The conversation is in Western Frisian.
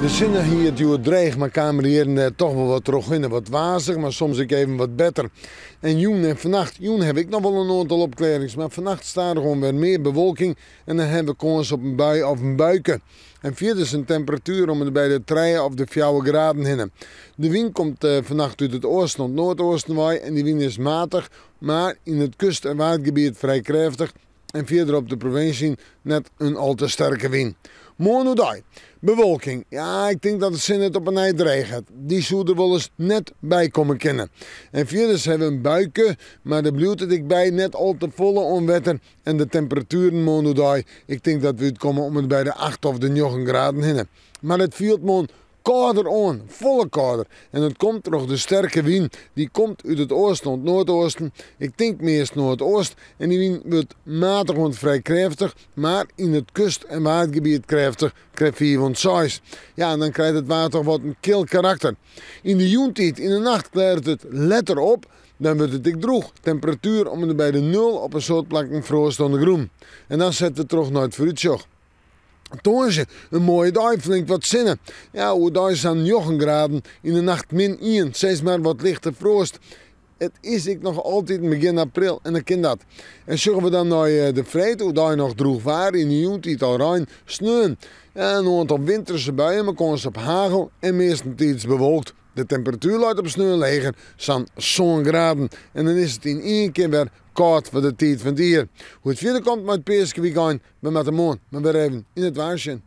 De sinne hie it hjoed dreech, mar kaam der hjir en dêr toch wol wat trochhinne. Wat wazich, mar soms ek even wat better. En jûn en fannacht, jûn ha we ek noch wol in oantal opklearrings, mar fannacht stadichoan wer mear bewolking en dan ha we kâns op in bui of in buike. En fierders in temperatuer om en by de trije of de fjouwer graden hinne. De wyn komt fannacht út it oasten oant noardeasten wei en dy wyn is matich, mar yn it kust en waadgebiet frij krêftich en fierder op de provinsje net in al te sterke wyn. Moarn oerdei, bewolking. Ja, ik tink dat de sinne it op 'e nij dreech hat. Dy soe der wolris net by komme kinne. En fierders ha we in buike, mar dêr bliuwt it ek by, net al te folle oan wetter En de temperatueren moarn oerdei, ik tink dat we útkomme om en by de acht of de njoggen graden hinne. Mar it fielt moarn kâlder oan, folle kâlder. En dat komt troch de sterke wyn. Dy komt út it oasten oant noardeasten, ik tink meast noardoost. En dy wyn wurdt matich oant frij krêftich, mar yn it kust en waadgebiet krêftich, krêft fiif oant seis. Ja, en dan krijt it waar toch wat in kil karakter. Yn de jûntiid, yn de nacht klêret it letter op. Dan wurdt it ek drûch, temperatuer om en by de nul, op in soad plakken froast oan de grûn. En dan sette we troch nei it foarútsjoch. Tongersdei, in moaie dei, flink wat sinne. Ja, oerdei sa'n njoggen graden, yn de nacht min ien, sis mar wat lichte froast. It is ek noch altyd begjin april en dan kin dat. En sjogge we dan nei de freed, oerdei noch drûch waar, yn de jûntiid al rein. Sneon, ja, in oantal winterse buien mei kâns op hagel en meastentiids bewolkt. De temperatuer leit op sneon leger, sa'n sân graden. En dan is it yn ien kear wer kâld foar de tiid fan it jier. Hoe't it fierder komt mei it peaskewykein, we moatte moarn mar wer even yn it waar sjen.